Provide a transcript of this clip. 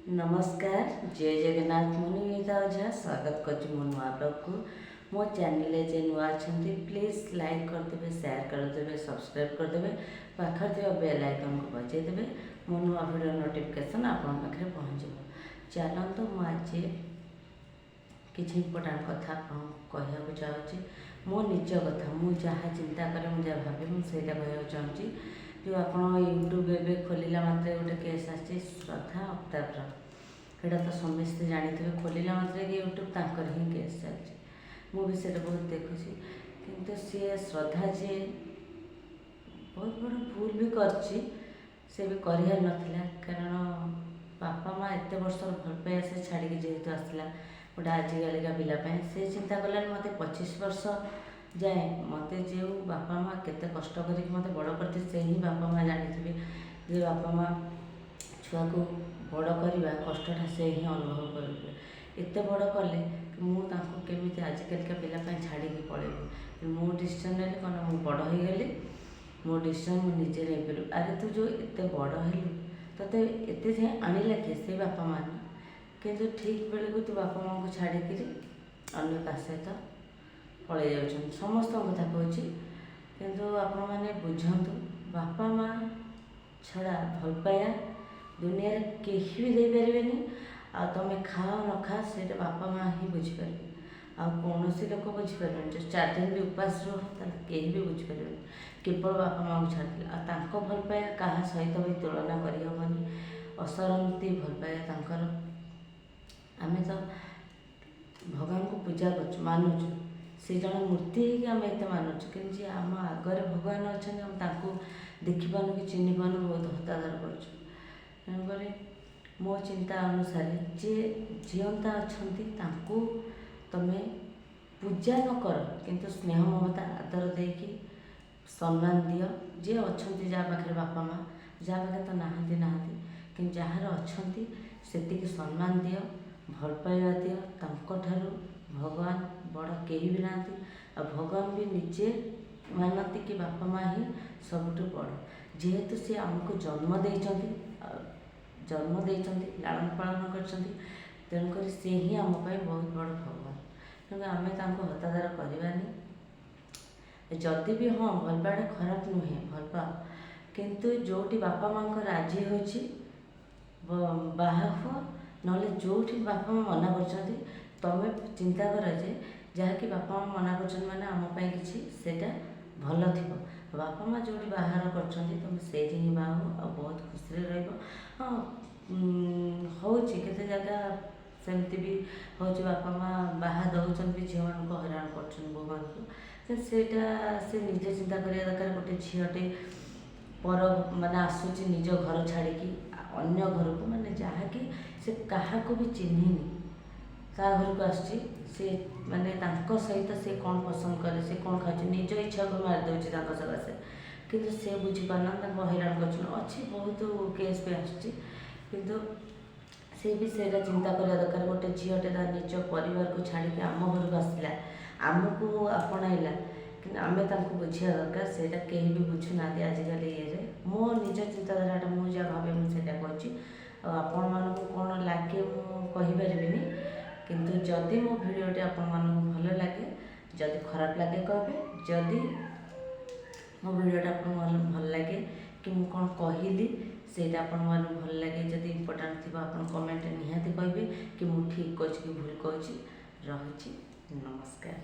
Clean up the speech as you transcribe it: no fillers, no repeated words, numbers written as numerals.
ନମସ୍କାର, ଜୟ ଜଗନ୍ନାଥ। ମୁଁ ନିବେଦିତା ଓଝା ସ୍ୱାଗତ କରୁଛି ମୋ ନୂଆ ବ୍ଲଗ୍କୁ। ମୋ ଚ୍ୟାନେଲରେ ଯେ ନୂଆ ଅଛନ୍ତି, ପ୍ଲିଜ୍ ଲାଇକ୍ କରିଦେବେ, ସେୟାର କରିଦେବେ, ସବସ୍କ୍ରାଇବ୍ କରିଦେବେ, ପାଖରେ ଥିବା ବେଲ୍ ଆଇକନ୍କୁ ବଜାଇ ଦେବେ। ମୋ ନୂଆ ଭିଡ଼ିଓ ନୋଟିଫିକେସନ୍ ଆପଣଙ୍କ ପାଖରେ ପହଞ୍ଚିବ। ଚାଲନ୍ତୁ, ମୁଁ ଆଜି କିଛି ଇମ୍ପୋର୍ଟାଣ୍ଟ କଥା ଆପଣଙ୍କୁ କହିବାକୁ ଚାହୁଁଛି। ମୋ ନିଜ କଥା, ମୁଁ ଯାହା ଚିନ୍ତା କରେ, ମୁଁ ଯାହା ଭାବେ, ମୁଁ ସେଇଟା କହିବାକୁ ଚାହୁଁଛି। ଯେଉଁ ଆପଣ ୟୁଟ୍ୟୁବ୍ ଏବେ ଖୋଲିଲା ମାତ୍ରେ ଗୋଟେ କେସ୍ ଆସିଛି ଶ୍ରଦ୍ଧା ଅଫତାବର, ସେଇଟା ତ ସମସ୍ତେ ଜାଣିଥିବେ। ଖୋଲିଲା ମାତ୍ରେ କି ୟୁଟ୍ୟୁବ୍, ତାଙ୍କର ହିଁ କେସ୍ ଚାଲିଛି। ମୁଁ ବି ସେଇଟା ବହୁତ ଦେଖୁଛି। କିନ୍ତୁ ସିଏ ଶ୍ରଦ୍ଧା ଯିଏ ବହୁତ ବଡ଼ ଭୁଲ ବି କରିଛି, ସେ ବି କରିବାର ନଥିଲା। କାରଣ ବାପା ମା' ଏତେ ବର୍ଷର ଭଲ ପାଇବା ସେ ଛାଡ଼ିକି ଯେହେତୁ ଆସିଲା ଗୋଟେ ଆଜିକାଲିକା ପିଲା ପାଇଁ, ସେ ଚିନ୍ତା କଲାନି, ମୋତେ 25 ବର୍ଷ ଯାଏଁ ମୋତେ ଯେଉଁ ବାପା ମା' କେତେ କଷ୍ଟ କରିକି ମୋତେ ବଡ଼ କରିଥିଲେ, ସେ ହିଁ ବାପା ମା' ଜାଣିଥିବେ ଯେ ବାପା ମା' ଛୁଆକୁ ବଡ଼ କରିବା କଷ୍ଟଟା ସେ ହିଁ ଅନୁଭବ କରିବେ। ଏତେ ବଡ଼ କଲେ କି ମୁଁ ତାଙ୍କୁ କେମିତି ଆଜିକାଲିକା ପିଲା ପାଇଁ ଛାଡ଼ିକି ପଳେଇବି? ମୁଁ ଡିସିସନ୍ ନେଲି କ'ଣ, ମୁଁ ବଡ଼ ହେଇଗଲି, ମୋ ଡିସିସନ୍ ମୁଁ ନିଜେ ନେଇପାରିବି। ଆରେ, ତୁ ଯେଉଁ ଏତେ ବଡ଼ ହେଲୁ, ତୋତେ ଏତେ ଯାଏଁ ଆଣିଲା କିଏ? ସେଇ ବାପା ମା' ନା? କିନ୍ତୁ ଠିକ୍ ବେଳକୁ ତୁ ବାପା ମାଆଙ୍କୁ ଛାଡ଼ିକିରି ଅନ୍ୟ କାହା ସହିତ ପଳେଇ ଯାଉଛନ୍ତି। ସମସ୍ତଙ୍କ କଥା କହୁଛି, କିନ୍ତୁ ଆପଣମାନେ ବୁଝନ୍ତୁ, ବାପା ମା' ଛଡ଼ା ଭଲ ପାଇବା ଦୁନିଆରେ କେହି ବି ଦେଇପାରିବେନି। ଆଉ ତୁମେ ଖାଅ ନ ଖାଅ, ସେଇଟା ବାପା ମା' ହିଁ ବୁଝିପାରିବେ, ଆଉ କୌଣସି ଲୋକ ବୁଝିପାରିବେନି। ଯଦି 4 ଦିନ ବି ଉପାସ ରୁହ, ତାହେଲେ କେହି ବି ବୁଝିପାରିବେନି, କେବଳ ବାପା ମାଆଙ୍କୁ ଛାଡ଼ିଦେଲେ। ଆଉ ତାଙ୍କ ଭଲ ପାଇବା କାହା ସହିତ ବି ତୁଳନା କରିହେବନି। ଅସରନ୍ତି ଭଲ ପାଇବା ତାଙ୍କର। ଆମେ ତ ଭଗବାନଙ୍କୁ ପୂଜା କରୁଛୁ, ମାନୁଛୁ, ସେ ଜଣେ ମୂର୍ତ୍ତି ହେଇକି ଆମେ ଏତେ ମାନୁଛୁ। କିନ୍ତୁ ଯିଏ ଆମ ଆଗରେ ଭଗବାନ ଅଛନ୍ତି, ଆମେ ତାଙ୍କୁ ଦେଖିପାରୁନୁ କି ଚିହ୍ନି ପାରୁନୁ, ବହୁତ ହତାଦର କରୁଛୁ। ତେଣୁକରି ମୋ ଚିନ୍ତା ଅନୁସାରେ ଯିଏ ଜିଅନ୍ତା ଅଛନ୍ତି, ତାଙ୍କୁ ତମେ ପୂଜା ନ କର, କିନ୍ତୁ ସ୍ନେହ, ମମତା, ଆଦର ଦେଇକି ସମ୍ମାନ ଦିଅ। ଯିଏ ଅଛନ୍ତି, ଯାହା ପାଖରେ ବାପା ମା', ଯାହା ପାଖରେ ତ ନାହାନ୍ତି ନାହାନ୍ତି, କିନ୍ତୁ ଯାହାର ଅଛନ୍ତି, ସେତିକି ସମ୍ମାନ ଦିଅ, ଭଲ ପାଇବା ଦିଅ। ତାଙ୍କଠାରୁ ଭଗବାନ ବଡ଼ କେହି ବି ନାହାନ୍ତି। ଆଉ ଭଗବାନ ବି ନିଜେ ମାନନ୍ତି କି ବାପା ମା' ହିଁ ସବୁଠୁ ବଡ଼। ଯେହେତୁ ସିଏ ଆମକୁ ଜନ୍ମ ଦେଇଛନ୍ତି, ଆଉ ଜନ୍ମ ଦେଇଛନ୍ତି, ଲାଳନ ପାଳନ କରିଛନ୍ତି, ତେଣୁକରି ସେ ହିଁ ଆମ ପାଇଁ ବହୁତ ବଡ଼ ଭଗବାନ। ତେଣୁ ଆମେ ତାଙ୍କୁ ହତାଦର କରିବାନି। ଯଦି ବି ହଁ, ଭଲ ପାଇବାଟା ଖରାପ ନୁହେଁ, ଭଲ ପାଅ, କିନ୍ତୁ ଯେଉଁଠି ବାପା ମାଆଙ୍କ ରାଜି ହେଉଛି, ବାହା ହୁଅ। ନହେଲେ ଯେଉଁଠି ବାପା ମା' ମନା କରୁଛନ୍ତି, ତୁମେ ଚିନ୍ତା କର ଯେ ଯାହାକି ବାପା ମା' ମନା କରୁଛନ୍ତି ମାନେ ଆମ ପାଇଁ କିଛି ସେଇଟା ଭଲ ଥିବ। ବାପା ମା' ଯେଉଁଠି ବାହାଘର କରୁଛନ୍ତି, ତୁମେ ସେଇଠି ହିଁ ବାହା ହୁଅ ଆଉ ବହୁତ ଖୁସିରେ ରହିବ। ହଁ, ହେଉଛି କେତେ ଜାଗା ସେମିତି ବି ହେଉଛି, ବାପା ମା' ବାହା ଦେଉଛନ୍ତି ବି, ଝିଅମାନଙ୍କୁ ହଇରାଣ କରୁଛନ୍ତି, ବୋହୂମାନଙ୍କୁ। ସେଇଟା ସେ ନିଜେ ଚିନ୍ତା କରିବା ଦରକାର। ଗୋଟେ ଝିଅଟେ ପର ମାନେ ଆସୁଛି ନିଜ ଘର ଛାଡ଼ିକି ଅନ୍ୟ ଘରକୁ, ମାନେ ଯାହାକି ସେ କାହାକୁ ବି ଚିହ୍ନିନି, ତା ଘରକୁ ଆସୁଛି। ସେ ମାନେ ତାଙ୍କ ସହିତ ସେ କ'ଣ ପସନ୍ଦ କରେ, ସେ କ'ଣ ଖାଉଛି, ନିଜ ଇଚ୍ଛାକୁ ମାରି ଦେଉଛି ତାଙ୍କ ସକାଶେ। କିନ୍ତୁ ସେ ବୁଝିପାରୁନାହାନ୍ତି, ତାଙ୍କୁ ହଇରାଣ କରୁଛନ୍ତି। ଅଛି, ବହୁତ କେସ୍ ବି ଆସୁଛି। କିନ୍ତୁ ସେ ବି ସେଇଟା ଚିନ୍ତା କରିବା ଦରକାର। ଗୋଟେ ଝିଅଟେ ତା ନିଜ ପରିବାରକୁ ଛାଡ଼ିକି ଆମ ଘରକୁ ଆସିଲା, ଆମକୁ ଆପଣାଇଲା, କିନ୍ତୁ ଆମେ ତାଙ୍କୁ ବୁଝିବା ଦରକାର। ସେଇଟା କେହି ବି ବୁଝୁନାହାନ୍ତି ଆଜିକାଲି ଇଏରେ। ମୋ ନିଜ ଚିନ୍ତାଧାରାଟା, ମୁଁ ଯାହା ଭାବେ ମୁଁ ସେଇଟା କହୁଛି। ଆଉ ଆପଣମାନଙ୍କୁ କ'ଣ ଲାଗେ ମୁଁ କହିପାରିବିନି। କିନ୍ତୁ ଯଦି ମୋ ଭିଡ଼ିଓଟି ଆପଣମାନଙ୍କୁ ଭଲ ଲାଗେ, ଯଦି ଖରାପ ଲାଗେ କହିବେ। ଯଦି ମୋ ଭିଡ଼ିଓଟା ଆପଣଙ୍କୁ ଭଲ ଲାଗେ କି ମୁଁ କ'ଣ କହିଲି ସେଇଟା ଆପଣମାନଙ୍କୁ ଭଲ ଲାଗେ, ଯଦି ଇମ୍ପୋର୍ଟାଣ୍ଟ ଥିବ, ଆପଣ କମେଣ୍ଟରେ ନିହାତି କହିବେ କି ମୁଁ ଠିକ୍ କହୁଛି କି ଭୁଲ କହୁଛି। ରହୁଛି, ନମସ୍କାର।